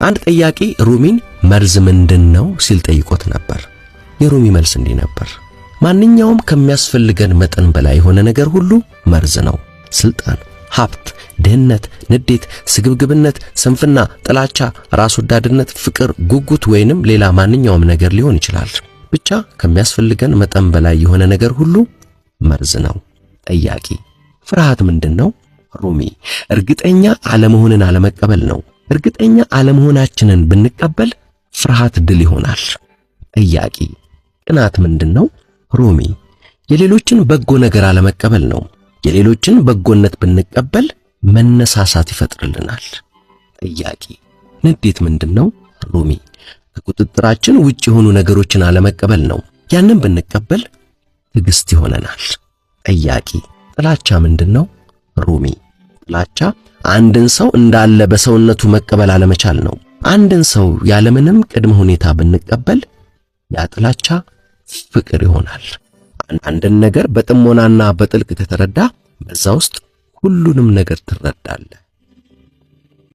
አንድ ጠያቂ ሩሚን መርዝ ምንድን ነው ሲል ጠይቆት ነበር። የሩሚ መልስ እንዲህ ነበር። ማንኛውም ከሚያስፈልገን መጠን በላይ የሆነ ነገር ሁሉ መርዝ ነው። ስልጣን፣ ሀብት፣ ድህነት፣ ንዴት፣ ስግብግብነት፣ ስንፍና፣ ጥላቻ፣ ራስ ወዳድነት፣ ፍቅር፣ ጉጉት ወይንም ሌላ ማንኛውም ነገር ሊሆን ይችላል። ብቻ ከሚያስፈልገን መጠን በላይ የሆነ ነገር ሁሉ መርዝ ነው። ጠያቂ ፍርሃት ምንድን ነው? ሩሚ እርግጠኛ አለመሆንን አለመቀበል ነው። እርግጠኛ አለመሆናችንን ብንቀበል ፍርሃት ድል ይሆናል። ጠያቂ ቅናት ምንድን ነው? ሩሚ የሌሎችን በጎ ነገር አለመቀበል ነው። የሌሎችን በጎነት ብንቀበል መነሳሳት ይፈጥርልናል። ጠያቂ ንዴት ምንድን ነው? ሩሚ ከቁጥጥራችን ውጭ የሆኑ ነገሮችን አለመቀበል ነው። ያንን ብንቀበል ትዕግስት ይሆነናል። ጠያቂ ጥላቻ ምንድን ነው? ሩሚ ጥላቻ አንድን ሰው እንዳለ በሰውነቱ መቀበል አለመቻል ነው። አንድን ሰው ያለምንም ቅድመ ሁኔታ ብንቀበል ያ ጥላቻ ፍቅር ይሆናል። አንድን ነገር በጥሞናና በጥልቅ ከተረዳ በዛ ውስጥ ሁሉንም ነገር ትረዳለህ።